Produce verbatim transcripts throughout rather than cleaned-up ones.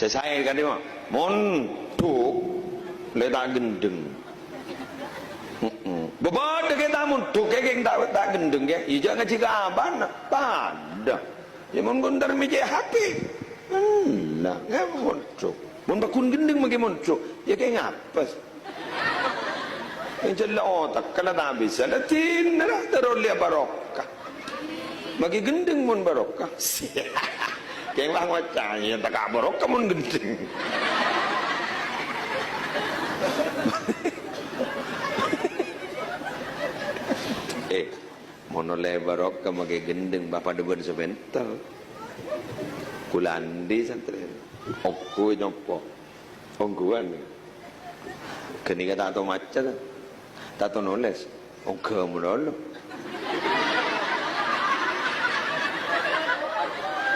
Sè saè ka'dimma, mondhuk lè ta' ghendheng. Heeh. Bâbâdâ kè ta' mondhuk kè, kèng ta', ta' ghendheng kè. Iyâ jhâ' ngajhi ka abâ'na, padâ. Iyâ mon ghun entar mècè' H P. Enna', ngapa mondhuk? Mon pagghun ghendheng mangkè mondhuk. Iyâ kè ngapes. Yang jelas otak kala ta' bisa. La dinna la terus liya barokah. Mangkè ghendheng mon barokah. Kèng la ngoca', iyâ ta' ka barokah mon ghendheng. Eh, mon ollè barokah mangkè ghendheng, bâ' padâ bân sè pènter. Kaulâ andi' santrè. Ongghu nyompo. Ongghuwân. Ghânèka ta' tao maca, ta'? Ta' tao nolès. Ongghâ malolo.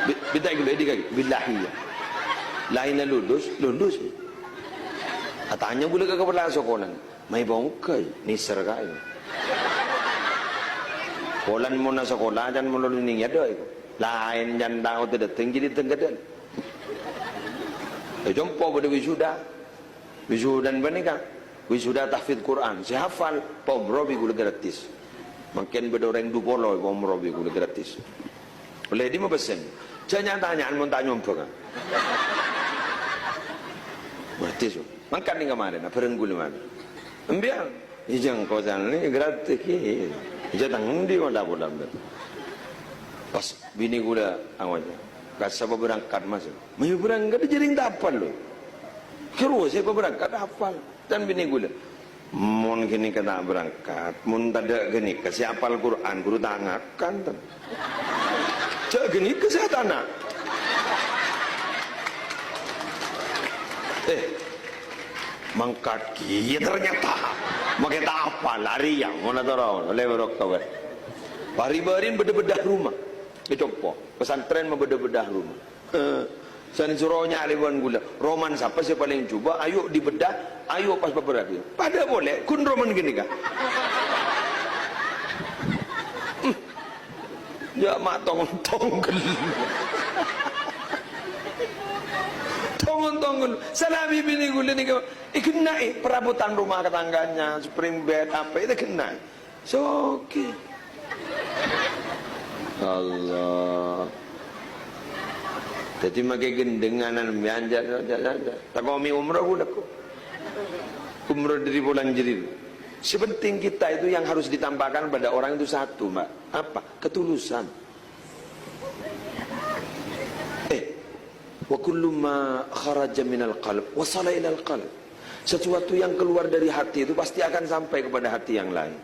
Bi-, bintang ghulâ di kaki. Billahi ya. Laènna lulus, lulus. Atanya ghulâ ka kapala sakola. Mayu bâ' ongghâ, nèser kaè. Polana mon sakola can malolo nèng yâ dâ' iku. Laèn can tao dâteng jadi tengkedel. È compo bâdâ wisuda. Wisudan panèka, wisuda tahfidz Qur'an. Sè hafal, paumroh bi' ghulâ gratis. Mangkèn bâdâ orèng du polo paumroh bi' ghulâ gratis. Ollè dimma pèssèna? Jhâ' nya-tanya'an mon ta' nyombhâng. Gratis, oh. Mangkat nèng kamarèn, bhâreng ghulâ marè. Embiyân, ijang kosan nè gratis, ki. Ijang tang endi mon ta' pola, mbet. Pas binè ghulâ, awan, kassa' bâ' berangkat, Mas. Mayu berangkat, jhâ' rèng ta' apal, lho. Kèro sè bâ' berangkat apal. Can binè ghulâ. Mon ghânèka ta' berangkat, mon tadâ' ghânèka sè apal Qur'an, ghuru ta' ngakan, tan. Jhâ' ghânèka sè atana'. Eh, mangkat kèya ternyata. Mangkè ta' apal, lari ya, mon atoro', ollè barokah bârâ'. Bâri'-bâri'na bâdâ-bâdâ roma. È compo, pesantren mabâdâ-bâdâ roma. Eh, sanèka soro nyalèwan ghulâ. Roman sapa sè palèng jhubâ'? Ayo dibedah, ayo pas paberabi. Padâ polè, ghun roman ghânèka. Hmm. Yâ, ma' tong-tonggel. Tong-tonggel. Salami binè ghulâ nèka, èghenna'è perabotan rumah tangganya, spring bed, apa, èghenna'è. Soghi. Allah. Dhâddhi mangkè gendhenganan mè' anja', anja', anja'. Tako' mè' umroh ghulâ ko. Umroh dâri polana jârèya. Sè penting kita itu yang harus ditampakkan pada orang itu satu, Mbak. Apa? Ketulusan. Eh, "Wa kullu ma kharaja minal qalb wasala ilal qalb." Sesuatu yang keluar dari hati itu pasti akan sampai kepada hati yang lain.